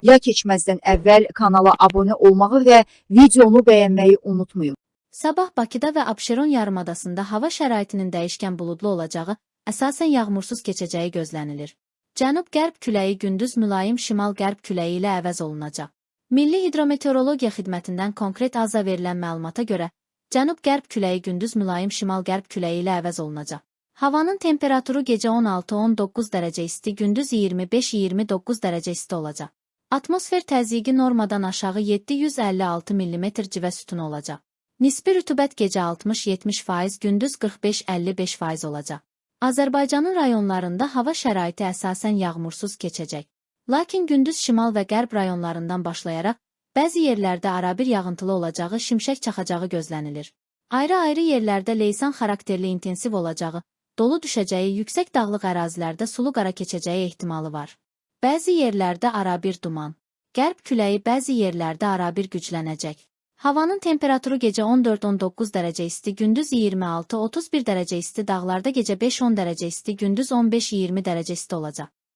Ya keçməzdən əvvəl kanala abunə olmağı və videonu bəyənməyi unutmayın. Sabah Bakıda və Abşeron yarımadasında hava şəraitinin dəyişkən buludlu olacağı, əsasən yağmursuz keçəcəyi gözlənilir. Cənub-qərb küləyi gündüz mülayim şimal-qərb küləyi ilə əvəz olunacaq. Milli Hidrometeorologiya Xidmətindən konkret aza verilən məlumata görə, cənub-qərb küləyi gündüz mülayim şimal-qərb küləyi ilə əvəz olunacaq. Havanın temperaturu gecə 16-19 dərəcə isti, gündüz 25-29 dərəcə isti olacaq. Atmosfer təzyiqi normadan aşağı 756 mm civə sütunu olacaq. Nisbi rütubət gecə 60-70%, gündüz 45-55% olacaq. Azərbaycanın rayonlarında hava şəraiti əsasən yağmursuz keçəcək. Lakin gündüz şimal və qərb rayonlarından başlayaraq bəzi yerlərdə arabir yağıntılı olacağı, şimşək çaxacağı gözlənilir. Ayrı-ayrı yerlərdə leysan xarakterli intensiv olacağı, dolu düşəcəyi, yüksək dağlıq ərazilərdə sulu qara keçəcəyi ehtimalı var. Bəzi yerlərdə arabir duman. Qərb küləyi bəzi yerlərdə arabir güclənəcək. Havanın temperaturu gecə 14-19 dərəcə isti, gündüz 26-31 dərəcə isti, dağlarda gecə 5-10 dərəcə isti, gündüz 15-20 dərəcə isti olacaq.